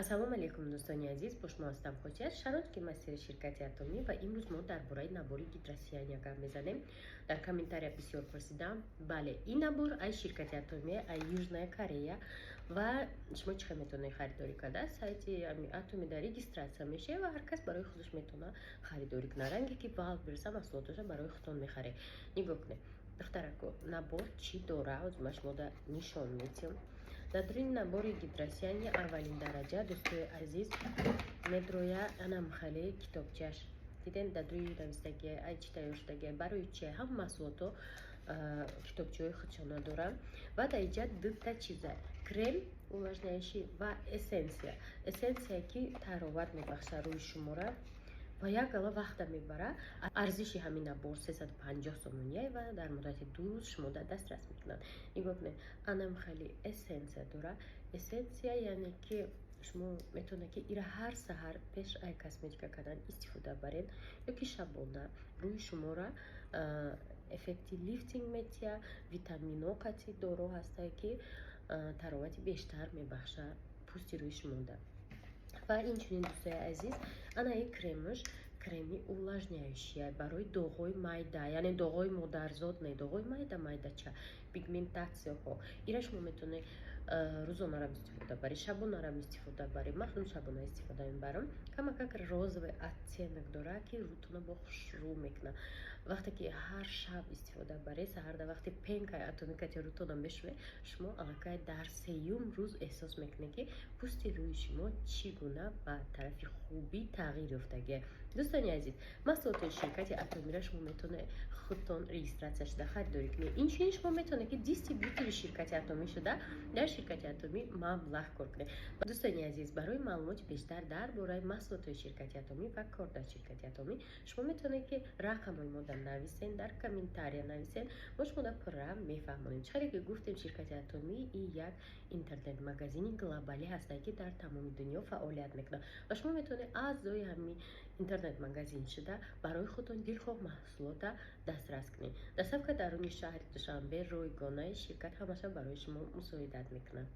Ассалому алайкум, дӯстони азиз! Бо шумо ҳастам Хосият Шароти, мастери ширкати Атомӣ, ва имрӯз мо дар бораи набори гидросияния гап мезанем. Дар комментария бисёр пурсидам. Бале, ин набор аз ширкати Атомӣ, аз Южная Корея. Ва шумо чӣ хел метавонед харидорӣ карда? Сайти Атомида регистрация мешавад ва ҳар кас барои худаш метавонад харидорӣ кунад. Ранге ки Вайлдберриса, маҳсулоташа барои худтон мехаред. Нигоҳ кунед, духтарако, набор чӣ дора, ҳозир ман шумода нишон медиҳам. Дар дуруни набори гидросияния аввалин дараҷа, дӯстои азиз, медроя анамхали китобчаш. Дидем, дар дуруни навистагия, ай чӣ тайёр шудагия, барои чи, ҳама маҳсулото китобчаҳои худшона доранд. Ва дар инҷа дута чиза: крем увлажняющий ва эссенция. Эссенция, ки тароват мебахшад рӯи шумора ва як гала вақта мебара. Арзиши ҳамин набор 350 сомония ва дар муддати 2 рӯз шумо дар дастрас мекунанд. Нигоҳ кунед, анам хеле эссенция дора. Эссенция, яъне ки шумо метавонед, ки ира ҳар саҳар пеш ай косметика кардан истифода баред ё ки шабона. Рӯи шуморо эффекти лифтинг метиҳад, витамино қатъи доро ҳастае, ки таровати бештар мебахшад пӯсти рӯи шумода. Ва инчунин, дӯстои азиз, ана ин кремаш, креми увлажняющий барои доғҳои майда, яъне доғҳои модарзод не, доғҳои майда майдача, пигментатсияҳо. Ира шумо метавонед рӯзонарам истифода баред, шабонарам истифода баред. Ман худам шабона истифода мебарам. Камакак розовый оттенок дорад, ки рӯтона бо хушрӯ мекунад. Вақте ки ҳар шаб истифода баред, саҳарда вақте пенкаи Атоми кати рӯтона мешӯед, шумо аллакай дар сеюм рӯз эҳсос мекунед, ки пӯсти рӯи шумо чӣ гуна ба тарафи хубӣ тағйир ёфтагия. Дӯстони азиз, маҳсулоти ширкати Атомира шумо метавонед худтон регистрация шуда харидорӣ кунед. Инчунин шумо метавонед, ки дистрибьютори ширкати Атомӣ шуда, дар ширкати Атомӣ маблағ кор кунед. Дӯстони азиз, барои маълумоти бештар дар бораи маҳсулотҳои ширкати Атомӣ ва кор дар ширкати Атомӣ шумо метавонед, ки рақамҳои мода нависен, дар комментария нависен, мо шумода пурра мефаҳмонем. Чӣ хеле ки гуфтем, ширкати Атомӣ и як интернет-магазини глобалӣ ҳастад, ки дар тамоми дунё фаъолият мекунад, ва шумо метавонед аъзои ҳамин интернет-магазин шуда, барои худтон дилхоҳ маҳсулота дастрас кунед. Доставка даруни шаҳри Душанбе ройгонаи ширкат ҳамаша барои шумо мусоидат мекунад.